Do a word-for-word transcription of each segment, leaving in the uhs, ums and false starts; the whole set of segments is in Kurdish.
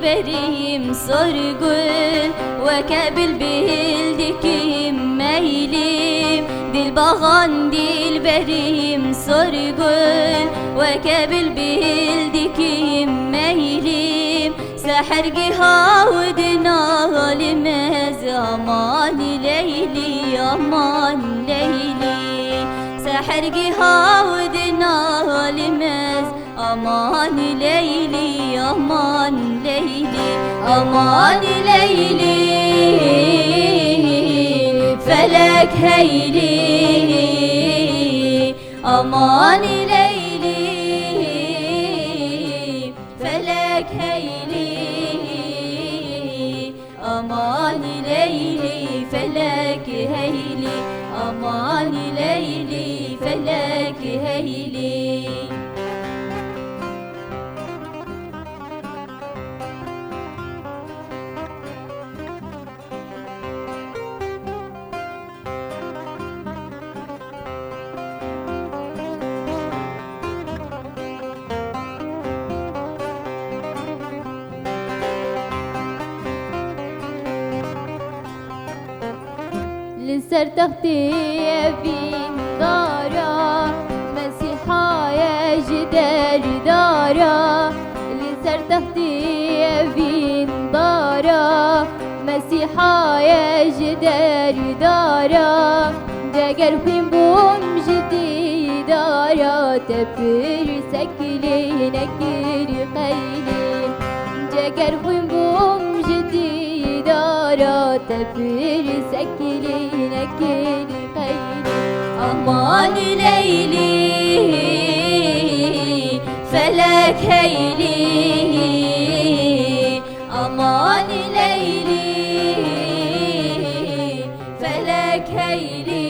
Berîm sorgul, weke bilbil dikim meylim, dil baxan dilberîm sorgul, weke bilbil dikim meylim, sehergiha û dinalim ez, aman Leylî, aman Leylî, sehergiha û dinalim ez, Aman Leylî, aman Leylî, aman Leylî, felek heylî. Aman Leylî, felek heylî. Aman Leylî, felek heylî. Aman Leylî, felek heylî. Li ser textê evîn dara, Mesîha ye ji derdara. Li ser textê evîn dara, Mesîha ye ji derdara. Ceger xwîn bûm ji dîdara, te pirsek lê nekir qeylê. Ceger xwîn bûm ji dîdara, te pirsek lê nekir qeylê. Aman Leylî, felek heylî. Aman Leylî, felek heylî.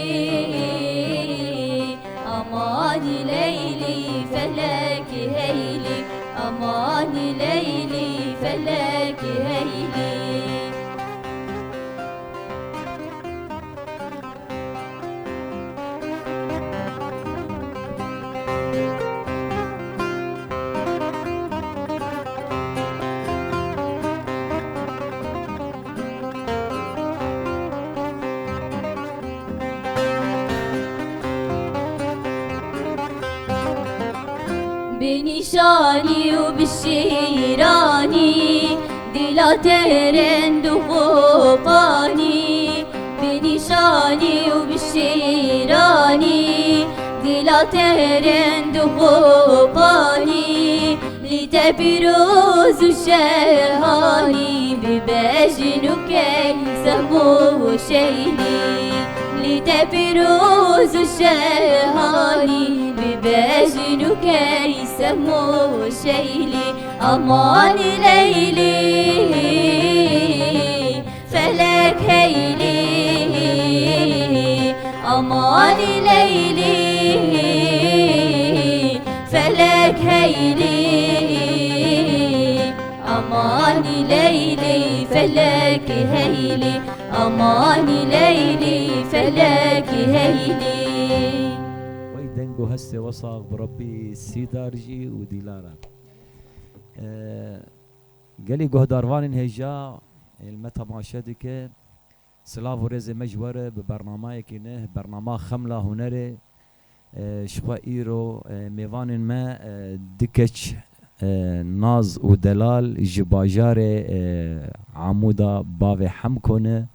Aman Leylî, felek heylî. Aman Leylî, felek heylî. Bi nîşanî û bi şîranî, dila te rend û xopanî. Bi nîşanî û bi şîranî, dila te rend û xopanî. Lî te pîroz û şehanî, bibe jin û keysem û şeylî. Lî te pîroz û şehanî, bibe jin û keysem û şeylî. Aman Leylî, felek heylî. Aman Leylî, felek heylî. Aman Leylî, felek heylî. Aman Leylî, felek heylî. Wey deng û hestê wesa bi Rebbî Sîdar jî û Dîlara. Ee, Gelî guhdarvanên hêja, ê li me temaşe dike, silav û rêzê me ji we re bi bernamayekî ne, bernama Xemla Hunerê. E, ji xwe îro, e, mêvanên me, e, du keç, e, naz û delal ji bajarê, e, Amûda bavê Hemko ne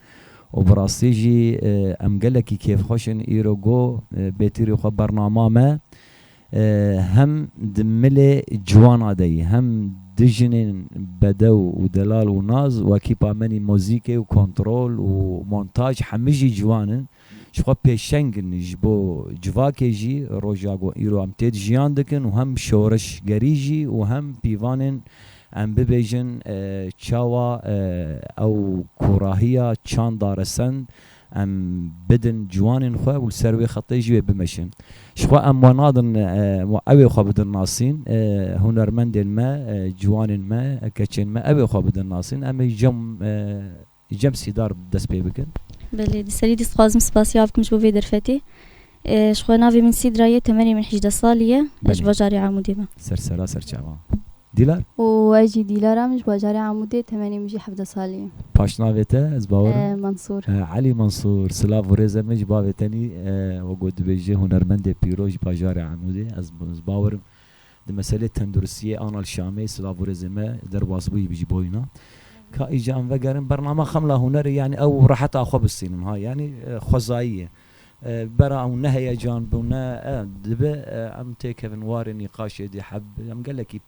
û bi rastî jî, e, em gelekî kêfxweş in îro go, e, bêtirî xwe bernama me. E, hem di milê ciwana de yî, hem di jinên bedew û delal û naz û ekîpa menî muzîkê û kontrol û montaj hemî jî ciwan in. Ji xwe pêşeng in ji bo civakê jî, roja ku îro em tê de jiyan dikin û hem şoreşgerî jî û hem pîvanên em bibêjin, e, çawa, e, ew kûrahiya çanda resend em bidin ciwanên xwe û li ser wê xetê jî wê bimeşin. Ji xwe em we nadin, e, we ew ê xwe bidin nasîn, e, hunermendên me, e, ciwanên me, e, keçên me, ew ê xwe bidin nasîn. Em ê cem, e, cem Sîdar dest pê bikin. Belê, di serî dî dixwazim spasiya bikim ji bo vê derfetê. E, ji xwe navê min Sîdra ye, temenê min hejdeh salî ye. Ez ji Belê. Bajarê Amûdê me. Ser sera ser çava. Dîlar? Û ez jî Dîlara me, ji bajarê Amûdê, temenê min jî hevdeh salî ye. Paşnavê te, ez bawerim. E, Mansûr. E, Elî Mansûr, silav û rêzê me ji bavê te nî, e, wek ku dibêje hunermendê pîroz ji bajarê Amûdê. Ez, ez bawerim di meselê tenduristiyê ana li Şamê, silav û rêzê me derbas bûyî jî boyna. Ka îca em vegerin bernama Xemla Hunerê, yanî ew reheta xwe bistînin ha, yanî, e, xwezayî ye. E, bera ew ne heyecan bû, ne, e, dibe, e, em têkevin warê nîqaşê dê heb, em gelekî,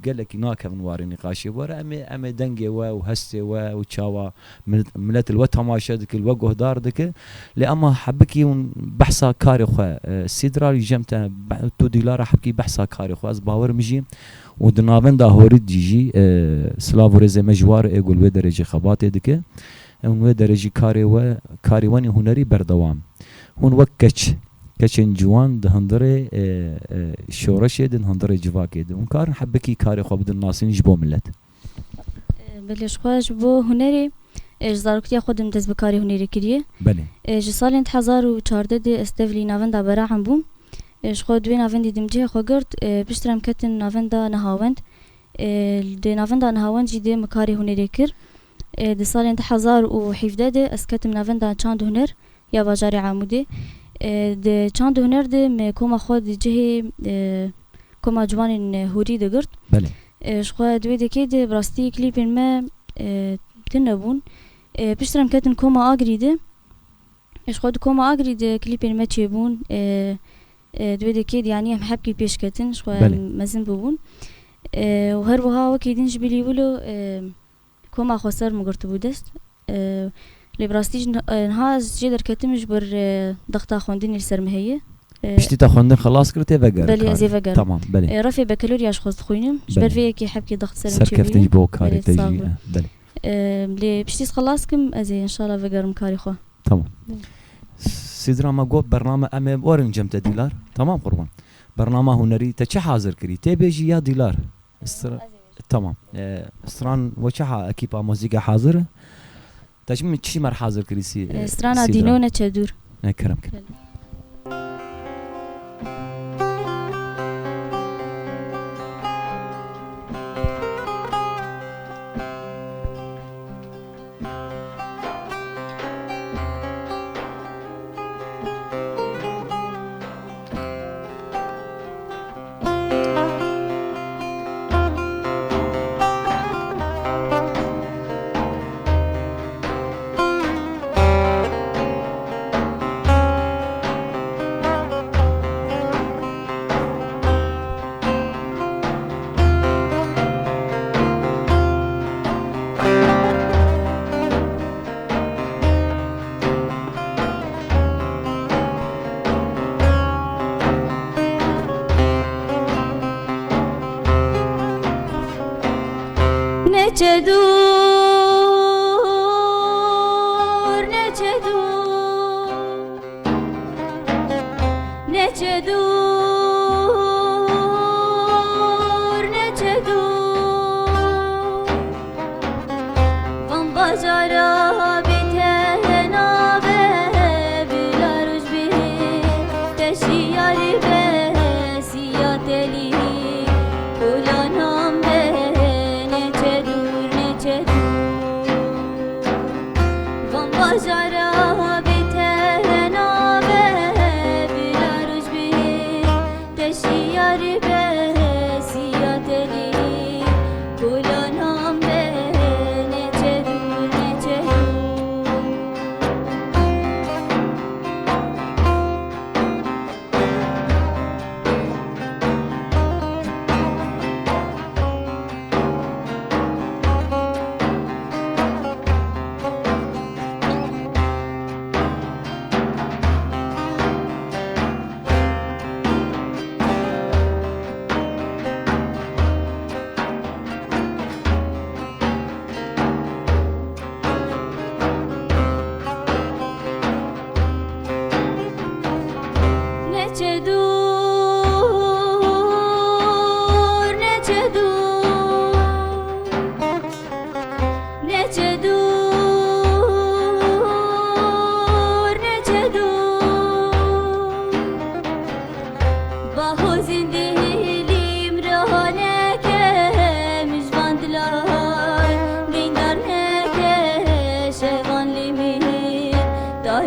gelekî nakevin warê nîqaşê. Were em ê, em ê dengê we û hestê we û çawa mil-, milet li we temaşe dike, li we guhdar dike. Lê ema hebikî hûn behsa karê xwe, e, Sîdra jî jem te be-, tu Dîlara hebikî behsa karê xwe. Ez bawerim jî û di navenda Horîd jî, e, silav û rêzê me ji war ê ku li wê derecê xebatê dike. Em wê derecî karê we, karê we nî hunerî berdewam. Hûn wek keç, keçên ciwan di hundirê, e, e, şoreşê din, hundirê civakê din. Hûn karin hebikî karê xwe bidin nasîn ji bo milet. E, belê, ji xwe ji bo hunerê, e, ji zaroktiya xwe din dest bi karê hunerê kiriye. Belê. E, ji salên du hezar û çardeh de ez tevlî navenda Berahan bûm. E, ji xwe di wê navendê de min cihê xwe girt. E, piştre em ketin navenda Nehawend. E, di navenda Nehawend jî dê min karê hunerê kir. E, di salên du hezar û hevdeh de ez ketim navenda Çand û Huner ya bajarê Amûdê. E, di Çand û Huner de me koma xwe di cihê, e, Koma Ciwanên Hûrî de girt. Belê. E, ji xwe di wê dekê de bi rastî klîpên me, e, tune bûn. E, piştre em ketin Koma Agirî de. E, ji xwe di Koma Agirî de klîpên me çêbûn. E, e, di wê dekê de, yanî em hebkî pêş ketin, ji xwe Belê. em mezin bûbûn. E, û her wiha wekî din ji bilî wilo, e, Koma Xweser min girtibû dest. E, lê bi rastî jî ni-, e, niha ez jê derketim ji ber, e, dexta xwendinê li ser min heye. E, Piştî te xwendin xelas kir, tê vegerin Belê, ez ê karê. vegerim. Tamam, belê. E, refê bekelorya ji xwe dixwînim. Ji ber Belê. vê yekê hebkê dext ser min Serkeftin çêbûye. ji bo karê Belê, te sağ jî, ol. e, belê. E, lê piştî ez xelas kim, ez ê înşallah vegerim karê xwe. Tamam. Belê. Sîdra me got bername em ê werin cem te Dîlar. Tamam qurban. Bernama hunerî te çi hazir kirî? Tê bêjî ya Dîlar? Stra-, tamam. E, stran we çi ha-, ekîpa muzîka hazir e? Te çi, çi mer hazir kirî sî, E, e, strana Sîdra? Dîno ne çedûr. Ne kerem kin. Belê.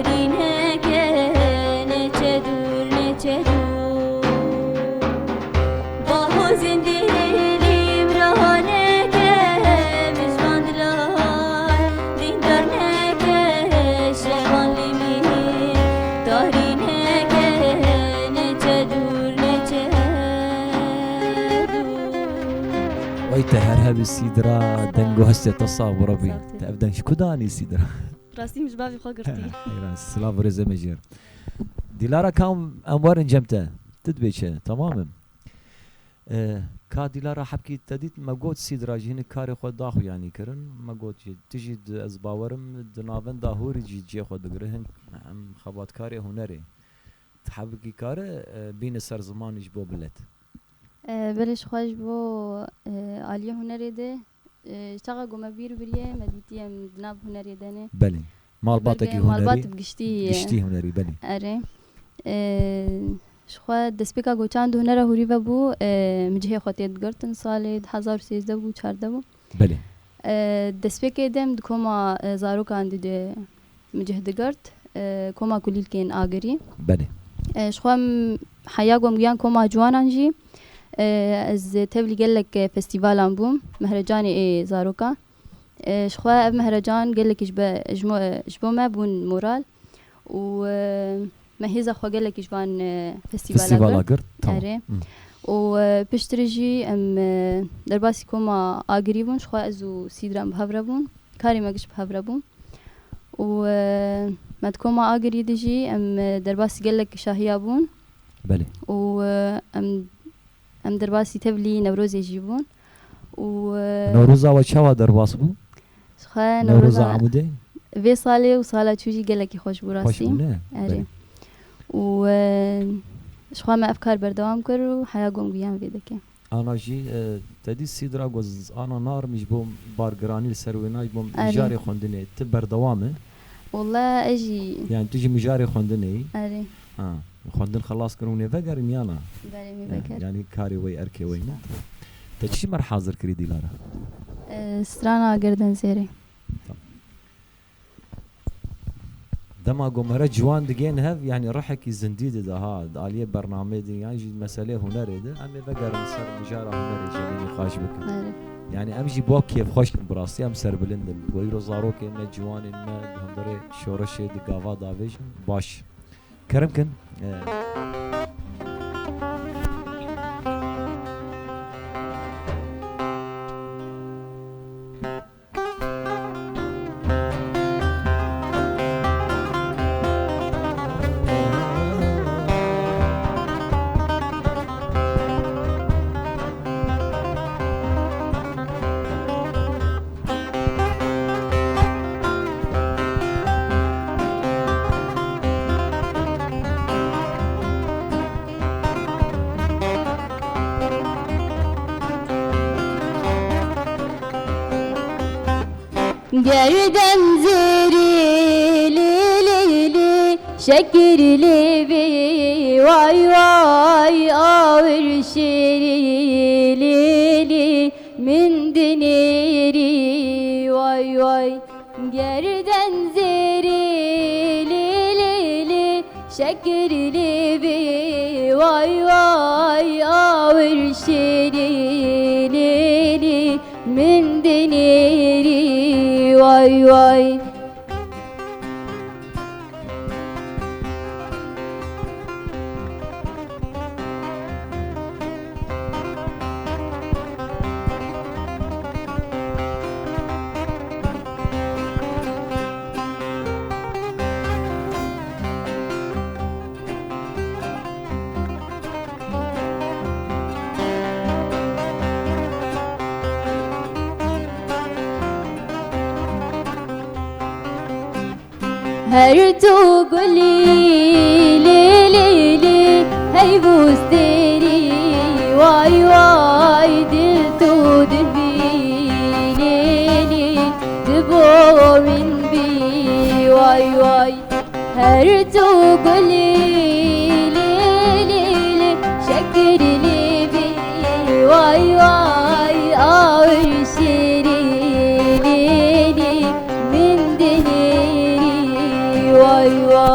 Tahrî neke, neçe dûr, neçe dûr. Baho zindî lîm raha neke, mijvan dilay dîndar neke, şevan lîmî tahrî neke, neçe dûr, neçe dûr. Wey te her hebî Sîdra, deng û hestê te sax bi Rebî. Sax ol. Te ev deng ji ku danî Sîdra? Rastî min ji bavê xwe girtî. Heyran, silav û rêzê me jê re. Dîlara, kam em werin cem te. Tu dibê çi? Tamam im. E, ka Dîlara hebkî te dît, me got Sîdra jî hinek karê xwe daxuyanî kirin. Me got jî, tu jî di, ez bawerim di navenda hûrî jî cihê xwe digire. Hin em xebatkarê hunerê. Ti hebkî kare, e, bîne ser zimanî ji bo milet. E, belê, ji xwe ji bo, e, aliyê hunerê de, e, çaxa ku me bîr biriye, me dîtiye em di nav hunerê de ne. Belê. Malbatekî Belê, hunerî, malbat bi giştî, giştî hunerî, belê. Erê. E, ji xwe destpêka ku çand hunera hûrî ve bû, e, min cihê xwe tê digirtin, salê du hezar û sêzdeh bû, çardeh bû. Belê. E, destpêkê de em di koma, e, zarokan de, de min cih digirt, e, koma kulîlkên Agirî. Belê. E, ji xwe em heya ku em giyan koma ciwanan jî, e, ez tevlî gelek, e, festîvalan bûm, mehrecanê ê zarokan. E, ji xwe ev mehrecan gelekî ji be-, ji mo-, ji bo me bûn moral. Û, e, me hêza xwe gelekî ji van, e, festîvala Festîvala girt. Girt, tamam. Erê. Hı. Û, e, piştre jî em, e, derbasî koma Agirî bûn, ji xwe ez û Sîdra em bi hev re bûn. Karê me giş bi hev re bûn. Û, e, me di koma Agirî de jî em, e, derbasî gelek şahiya bûn. Belê. Û, e, em, em derbasî tevlî Newrozê jî bûn. Û, e, Newroza we çawa derbas bû? Ji xwe Newroza Newroza Amûdê? Vê salê û sala çû jî gelekî xweş bû rastî. Xweş bû, ne? Erê. Belê. Û, e, ji xwe me ev kar berdewam kir û heya ku em giyan vê deke. Ana jî, e, te dî Sîdra got, ana narimî ji bo bargiranî li ser wêna, ji bo Erê. mijarê xwendinê. Tu berdewam e? Walla ez jî Yani tu jî mijarê xwendinê yî? Erê. Ha. Xwendin xelas kirin û nê vegerin ya na? Belê, min Ya, veger. yani karê wê, erkê wê ne? Te çi ji me re hazir kirî Dîlara? E, strana Girden Zêrê. Tamam. Dema ku me re ciwan digên hev, yani rihekî zindî dide ha, di aliyê bernameyê de, yan jî meseleyê hunerê de, em ê vegerin ser mijara hunerê, cemî nîqaş bikin. Erê. Yani em jî bo kêfxweş in, bi rastî em serbilind in. Ku îro zarokên me, ciwanên me di hundirê şoreşê, di gava davêjin, baş. Kerem kin. E, Gerden zêrî lê lê lê, şekir lê vê way way, awir şêrî lê lê, min dinêrî way way. Gerden zêrî lê lê lê, şekir lê vê way way, awir şêrî lê lê, min dinêrî way way. Her tu gulî lê lê lê, hey bûstêrî way way, dil tu dibî lê lê, di bo min bî way way. Her tu gulî lê lê lê, şekir lê bî way way, awir şêrî lê lê, min dinêrî way way.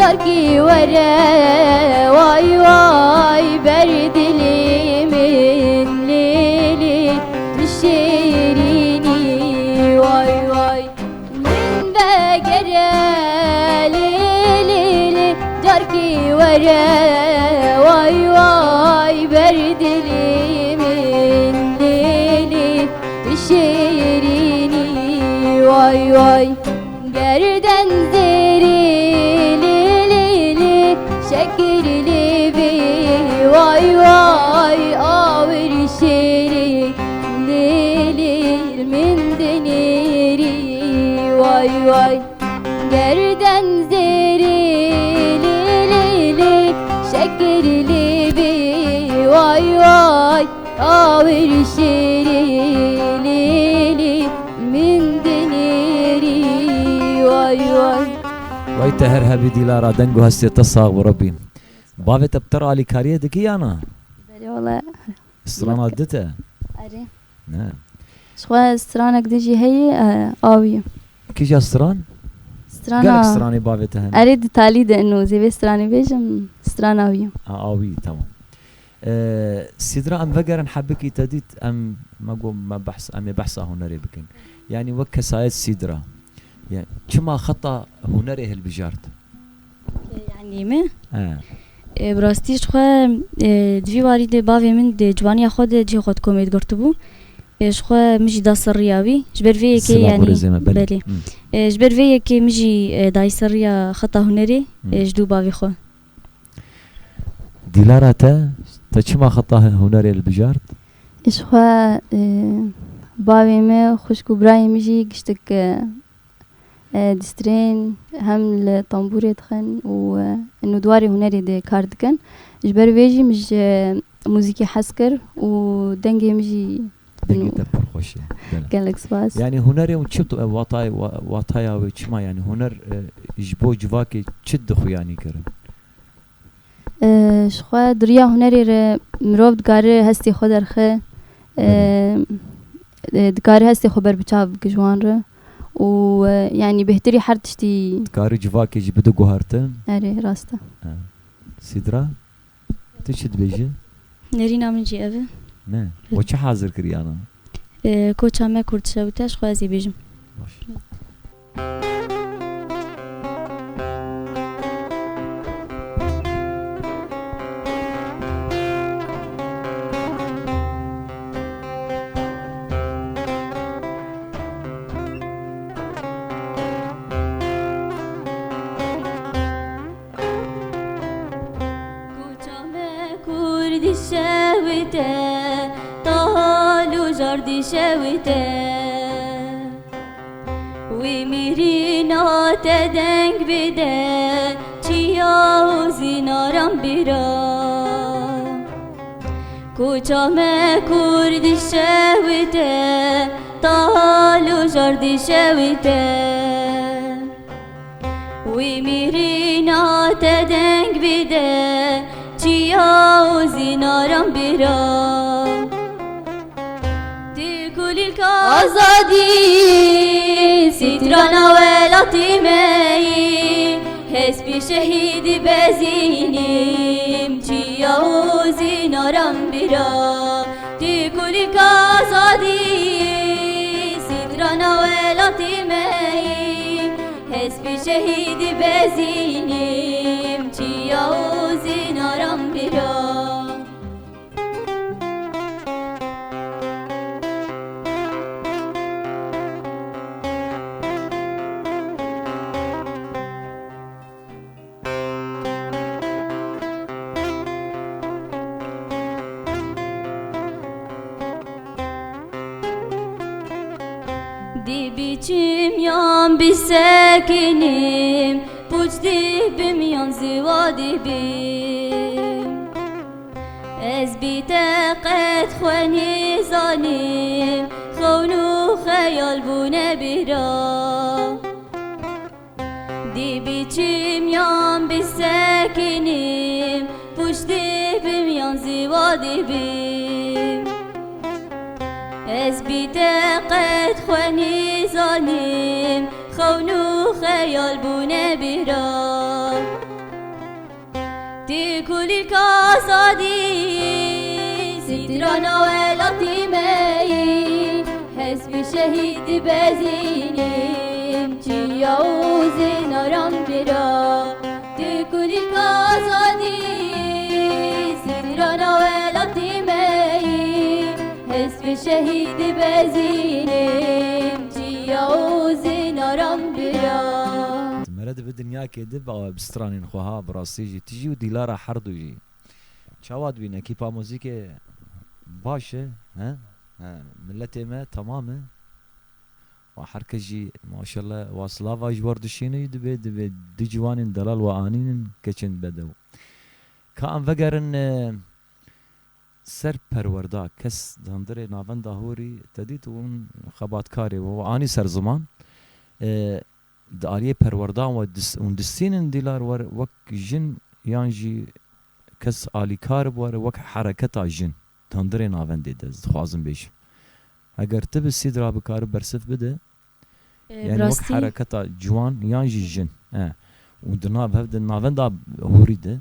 Arkî were, way way, ber dilê min, lê lê, tu şêrînî, way way. Min vegere, lê lê lê, carkî were, way way, ber dilê min, lê lê, tu şêrînî, way way. Gerden zêrî, lê lê lê, şekirlî bî, way way, awir şêrî, lê lê, min dinêrî, way way. Gerden zêrî, lê lê lê, şekirlî bî, way way, awir şêrî, lê lê, min dinêrî, way way. Way te her hebî Dîlara, deng û hestê te sax bi Rebbî. Bavê te bi te re alîkariyê dikî ya na? Belê wele. Strana dite? Erê. Ne. Ji xwe stranek din jî heye, e, awî. Kîja stran? Strana. Gelek stranê bavê te hene. Erê, di talî de ino, zê vê stranê bêjim, strana wî. Ha, awî, tamam. E, Sîdra, em vegerin hebikî te dît, em, me got, me behs, em ê behsa hunerê bikin. Yanî wek kesayet Sîdra. Ya, çima xeta hunerê hilbijart? Yanî me? He. E, bi rastî ji xwe, e, di vî warî de bavê min di ciwaniya xwe de cihê xwe di komê digirtibû. E, ji xwe min jî da ser riya wî. Ji ber vê yekê, Silav yanî, rêzê me, belê. Belê. Hı. E, ji ber vê yekê min jî, e, dayî ser riya xeta hunerê, Hı. e, ji dû bavê xwe. Dîlara te, te çima xeta hunerê hilbijart? Ji xwe, e, bavê me, xwişk û birayê min jî giştik, e, e, distrên, hem li tembûrê dixin û, e, nû di warê hunerê de kar dikin. Ji ber vê jî min ji muzîkê hez kir û dengê min jî Dengê te pir xweş e. Belê. Gelek spas. Yanî hunerê hûn çi tu-, e, watay-, wa-, wataya wê çima, yanî huner, e, ji bo civakê çi dixuyanî kirin? E, ji xwe di riya hunerê re mirov dikare hestê xwe derxe, e, Belê. e, dikare hestê xwe ber bi çav bike ji wan re û, e, yanî bêhtirî her tiştî. Dikare civakê jî bide guhartin. Erê, rast e. Ha. Sîdra, tu çi dibêjî? Nerîna min jî ev e. Ne? Evet. We çi hazir kiriye ana? E, koça me Kurd şewite, ji xwe ez ê bêjim. Baş. Koça me Kurd şewite, tahal û jar dişewite. Wî mîrîna te deng bide, çiya û zînaran bira. Koça me Kurd şewite, tahal û jar dişewite. Wî mîrîna te deng bide, çiya û zînaran bira. Tu kulîlka azadî, strana welatî me yî, hespî şehîdî bezînîm, çiya û zînaran bira. Tu kulîlka azadî, strana welatî me yî, hespî şehîdî bezînîm, çiya û zînaran bira. Dê biçim yan bisekinim, pûç dê bim yan ziwa dê bim. Ez bi te qet xwe nêzanim, xewn û xeyal bûne bira. Dê biçim yan bisekinim, pûç dê bim yan ziwa dê bim. Ez bi te qet xwe nêzanim, xewn û xeyal bûne bira. Kulîlka azadî, strana welatî me yî, hespî şehîd dibezînîm, çiya û zinaran bira. Tu kulîlka azadî, strana welatî me yî, hespî şehîd dibezînîm, çiya û zinaran bira. Mere dibe dinyakê de bi, bi stranên xwe ha, bi rastî jî tijî û Dîlara herdu jî. Çawa dibîne? Ekîpa muzîkê baş e, he? He, miletê me temam e. Wa her kes jî maşallah wa silava ji war dişîne jî dibê, dibê du ciwanên delal wa anînin keçên bedew. Ka em vegerin, e, ser perwerda, kes di hundirê navenda hûrî te dît û hûn xebatkarê we, we anî ser ziman. E, di aliyê perwerdan we dis-, hûn distînin Dîlar wer wek jin yan jî kes alîkar bi wer wek hereketa jin di hundirê navendê de, ez dixwazim bêjim. Eger tu bi Sîdra bikare bersiv bide, e, yani wek rastî hereketa ciwan yan jî jin. E. Û di nav hev de navenda hûrî de,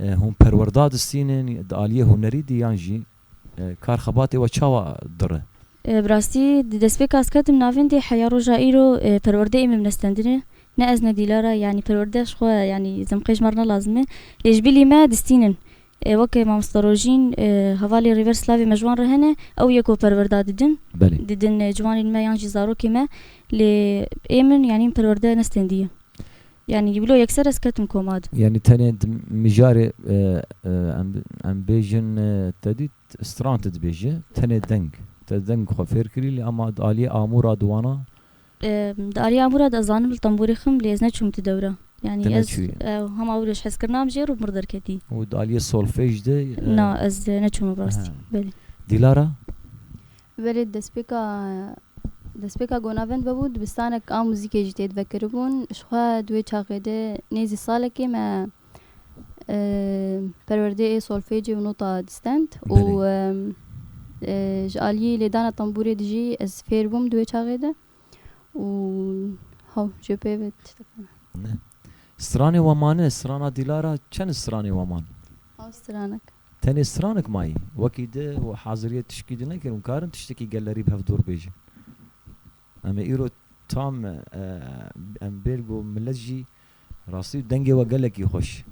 e, hûn perwerda distînin, di aliyê hunerî de yan jî, e, kar xebatê we çawa dire? E, bi rastî, di destpêka ez ketim navendê heya roja îro, e, perwerdeyê min nestendine. Ne ez ne Dîlara, yanî perwerde ji xwe, yanî zemqê ji me re ne lazim e. Lê ji bilî me distînin. E, weke mamoste Rojîn, e, hevalê Rêver Slavê me ji wan re hene, ew yê ku perwerda didin. Belê. Didin, e, ciwanên me yan jî zarokê me. Lê ê min, yanî min perwerde nestendiye. Yanî wilo yekser ez ketim koma de. Yanî tenê di mijarê, e, e, em, em bêjin, e, te dît stran tu dibêje, tenê deng. Te deng xwe fêr kirî lê ama di aliyê amûra di wana? E, di aliyê amûra de ez zanim li tembûrê xim lê ez neçûm tu dewra. Yanî ez, e, hema wilo ji hezkirina min jê re mir derketî. Û di aliyê solfej de, e, na, ez, e, neçûm bi rastî. Aha. Belê. Dîlara? Belê destpêka Destpêka ku navend vebû, dibistanek a muzîkê jî tê de vekiribûn. Ji xwe di wê çaxê de nêzî salekê me, e, perwerdeyê solfêcê û nota distend û, belê, em, e, ji aliyê lêdana tembûrê de jî ez fêr bûm di wê çaxê de û haw, ji pê ve tiştek hene. Ne. Stranê we mane, strana Dîlara, çend stranê we man? Haw stranek. Tenê stranek mayî. Wekî di û haziriyê tişkî di nekir, hûn karin tiştekî gelerî bi hev dûr bêjin. Em ê îro tam, e, em bêl ku milet jî rastî dengê we gelekî xweş.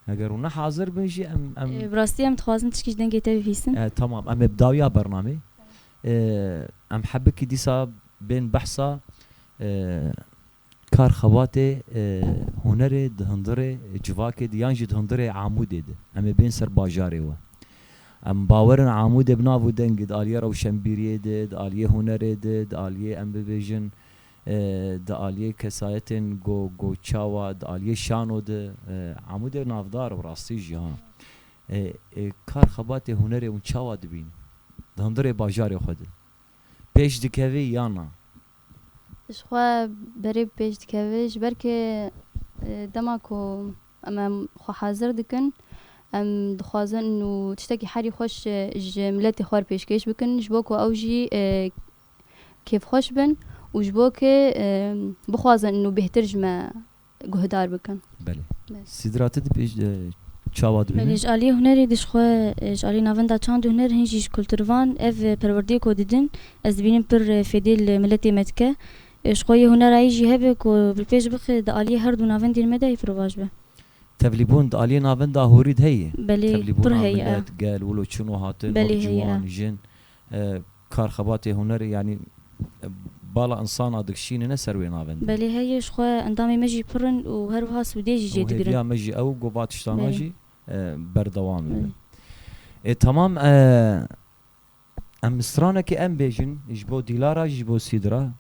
Heger hûn ne hazir bin jî em, em E, bi rastî em dixwazin tişkî ji dengê te bihîsin. E, tamam, em ê bi dawiya bernamê. E, em hebikî dîsa bên behsa, e, kar xebatê, e, hunerê di hundirê civakê de yan jî di hundirê Amûdê de. Em ê bên ser bajarê we. Em bawerin Amûdê bi nav û dengê di aliyê rewşenbîriyê de, di aliyê hunerê de, di aliyê em bibêjin, e, di aliyê kesayetên go-, goçawa, di aliyê şano de, e, Amûdê navdar bi rastî jî ha. E, e, kar xebatê hunerê hûn çawa dibînin? Di hundirê bajarê xwe de. Pêş dikevî yan na? Ji xwe berê pêş dikeve, ji ber ke, e, dema ku em, em xwe hazir dikin, em dixwazin û tiştekî herî xweş, e, ji miletê xwe re pêşkêş bikin, ji bo ku ew jî, e, kêfxweş bin û ji bo ke, e, bixwazin û bêhtir ji me guhdar bikin. Belê. Belê. Sîdra, tu dibêj, e, çawa dibîne? Belê, ji aliyê hunerê de ji xwe, e, ji aliyê navenda çand û huner hin jî ji kulturvan ev, e, perwerdeyê ku didin, ez dibînim pir, e, fêdê li miletê me dike. E, ji xwe yê hunerayî jî hebe ku bi pêş bixe di aliyê her du navendên me de yê pir baş be. Tevlîbûn di aliyê navenda hûrî de heye? Belê, pir heye, milet, e, gel, wilo çûn û hatin, belê, wek heye, ciwan, e, jin, e, kar xebatê hunerê, yanî, e, bala insana dikişînine ser wê navendê. Belê heye, ji xwe endamê me jî pir in û her wiha sûdê jî jê digirin. Û hêviya me jî ew ku va tiştana, belê, jî, e, berdewam bibe. Belê. E, tamam, e, em stranekê em bêjin ji bo Dîlara, ji bo Sîdra.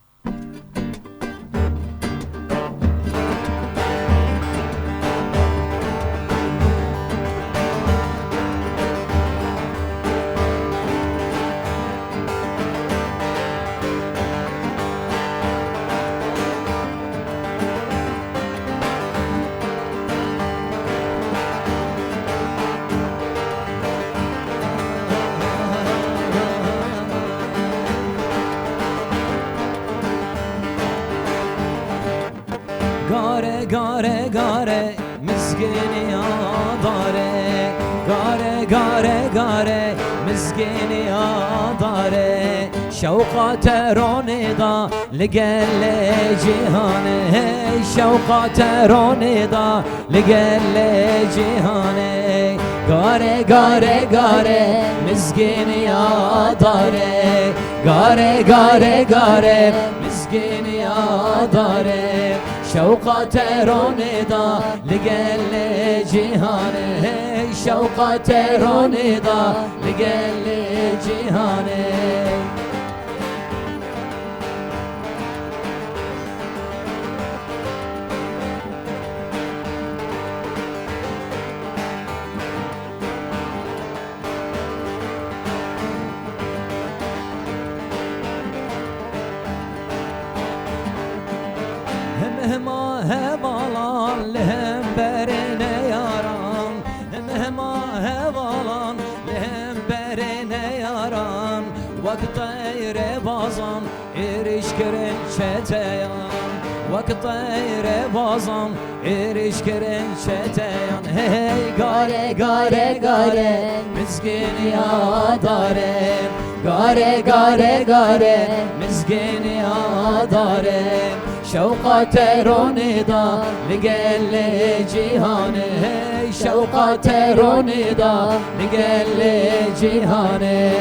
Gare, gare, gare, min Mizgîniya dare, gare, gare, gare, mizgîniya dare. Şewqa teronê da li gelê cîhanê, hey, şewqa teronê da li gelê cîhanê. Gare, gare, gare, mizgîniya dare. Gare, gare, gare, mizgîniya dare. Şewqa teronê da li gelê cîhanê, hey, şewqa teronê da li gelê cîhanê. Him hima hevalan li hemberê neyaran, him hima hevalan li hemberê neyaran, wek teyrê bazan êrîş kirin çeteyan, wek teyrê bazan êrîş kirin çeteyan. Hey, gare, gare, gare, mizgîniya dare. Gare, gare, gare, mizgîniya dare. Şewqa teronê da li gelê cîhanê, hey, şewqa teronê da li gelê cîhanê.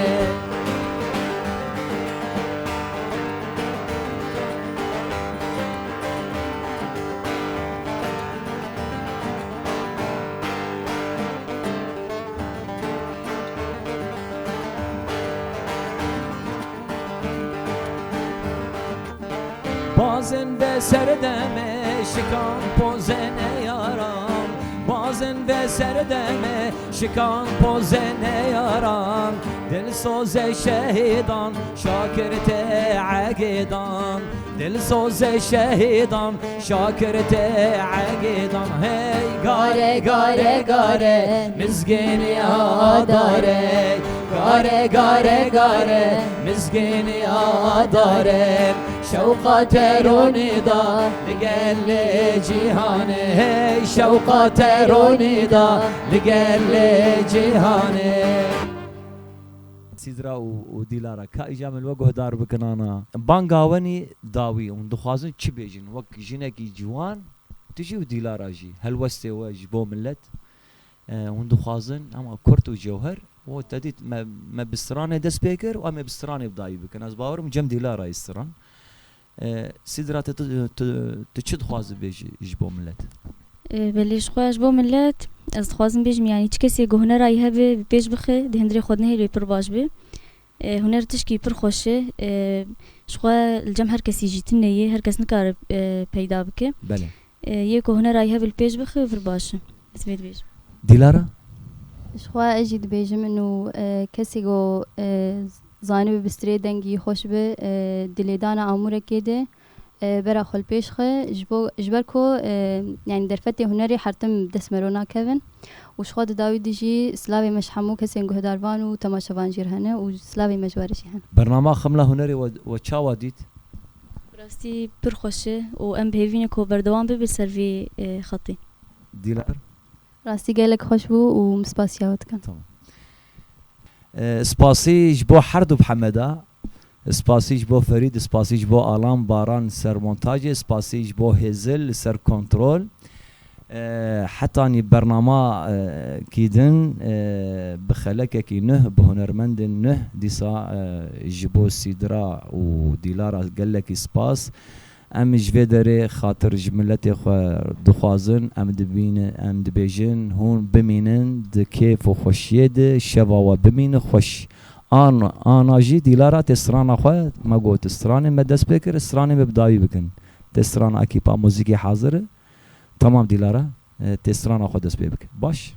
Bazin ve serdeme şikan pozene yaran, bazin ve serdeme şikan pozene yaran, dilsoze şehidan, şakirte egedan. Dilsoze şehidan, şakirte egedan. Hey, gare, gare, gare, mizgîniya dare. Gare, gare, gare, mizgîniya dare. Şewqa teronê da li gelê cîhanê. Hey, şewqa teronê da li gelê cîhanê. Sîdra û, û Dîlara, ka îca min we guhdar bikin ana. Banga wenî dawî, hûn dixwazin çi bêjin? Wek jinekî ciwan, tu jî û Dîlara jî. Helwestê we ji bo millet, e, hûn dixwazin, ama kurt û cewher, û te dît me, me bi stranê dest pê kir û em ê bi stranê bi dawî bikin. Ez bawerim cem Dîlara yê stran. E, Sîdra, te, tu, tu, tu çi dixwazî bêjî ji bo millet? E, belê, ji xwe ji bo millet, ez dixwazim bêjim, yanî çi kesê ku hunera yî hebe, bi pêş bixe, di hundirê xwe de nehêle pir baş be. E, huner tişkî pir xweş e. E, ji xwe li cem her kesî jî tune ye, her kes nikare, e, peyda bike. Belê. E, yê ku hunera yî hebe li pêş bixe, pir baş e. Ez vê dibêjim. Dîlara? Ji xwe ez jî dibêjim, ino, e, kesê ku, e, zanibe bi strê dengî xweş be, e, di lêdana amûrekê de, e, bera xwe li pêş xe, ji bo, ji ber ku, e, yanî derfetê hunerê her tim dest me re nakevin. Û ji xwe di dawî de jî silavê me ji hemû kesên guhdarvan û temaşevan jî re hene û silavê me ji we re jî hene. Bernama Xemla Hunerê we, we çawa dît? Bi rastî pir xweş e û em bi hêvî ne ku berdewam bibe li ser vê, e, xetê. Dîlar? Rastî gelek xweş bû û min spasiya we dikim. Tamam. E, spasî ji bo her du bi hemeda. Spasî ji bo Ferîd, spasî ji bo Alan Baran li ser montajê, spasî ji bo Hêzil li ser kontrol. E, hetanî bernama, e, kî din, e, bi xelekekî nuh, bi hunermendên nuh, dîsa, e, ji bo Sîdra û Dîlara gelekî spas. Em ji vê derê xatir ji miletê xwe dixwazin, em dibînin, em dibêjin, hûn bimînin di kêf û xweşiyê de, şeva we bimîne xweş. An, ana jî Dîlara tê strana xwe, me got, stranê me dest pê kir, stranê me bi dawî bikin. Tê strana ekîpa muzîkê hazir e. Tamam Dîlara, e, tê strana xwe dest pê bike. Baş.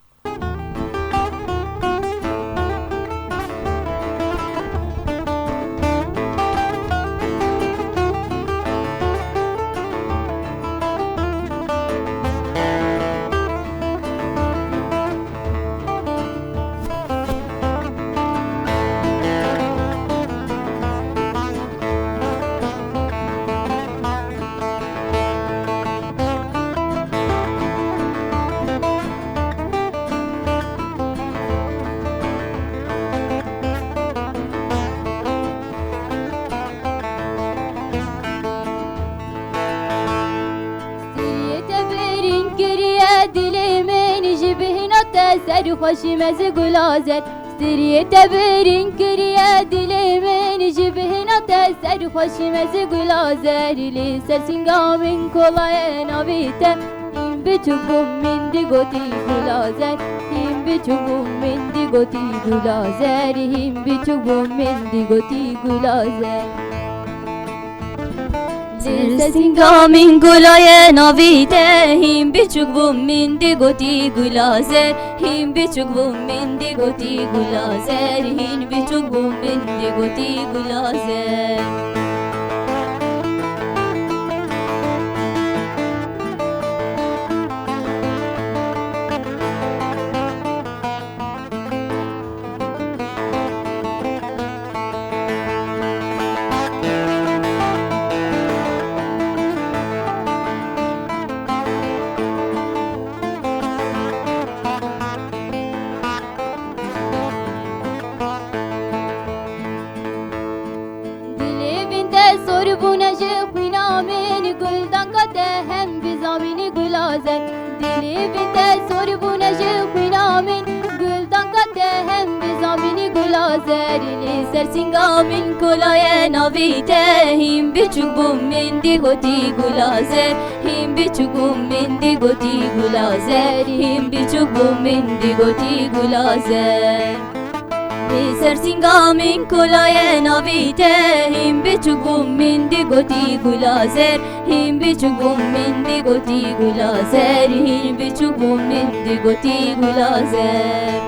Ser xweşî me zi gula zer, striyê te birîn kiriye dilê min, ji bihina te ser xweşî me zi gula zer, li ser singa min kolayê navî te. Hîn biçûk bûm min digotî gula zer, hîn biçûk bûm min digotî gula zer, hîn biçûk bûm min digotî gula zer. Ser singa min gulaye navî te, hîn biçûk bûm min digotî gula zer, hîn biçûk bûm min digotî gula zer, hîn biçûk bûm min digotî gula zer. Dilê vîn te sor bûne ji xwîna min, guldanka te hem bi zamînî gula zer. Dilê vîn te sor bûne ji xwîna min, guldanka te hem bi zamînî gula zer. Li ser singa min kolaye navî te, hîn biçûk bûm min digotî gula zer, hîn biçûk bûm min digotî gula zer, hîn biçûk bûm min digotî gula zer. Li ser singa min kolaye navî te, hîn biçûk bûm min digotî gula zer, hîn biçûk bûm min digotî gula zer, hîn biçûk bûm min digotî gula zer.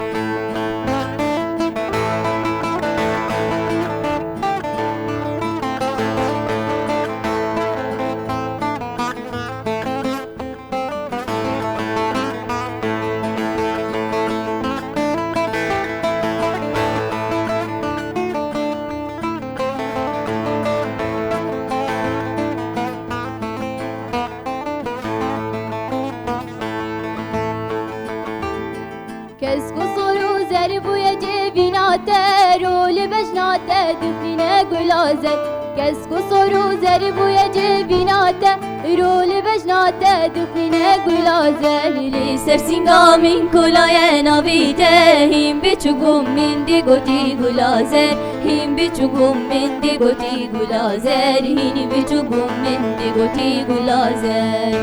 Kes ku sor û zer bûye cêvîna te, ro li bejna te dixîne gula zer. Kes ku sor û zer bûye cêvîna te, ro li bejna te dixîne gula zer. Li ser singa min kolaye navî te, hîn biçûk bûm min digotî gula zer, hîn biçûk bûm min digotî gula zer, hîn biçûk bûm min digotî gula zer.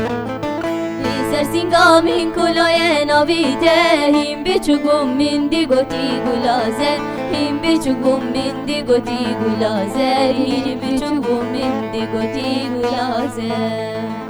Li ser singa min kolaye navî te, hîn biçûk bûm min digotî gula zer, hîn biçûk bûm min digotî gula zer, hîn biçûk bûm min digotî gula zer.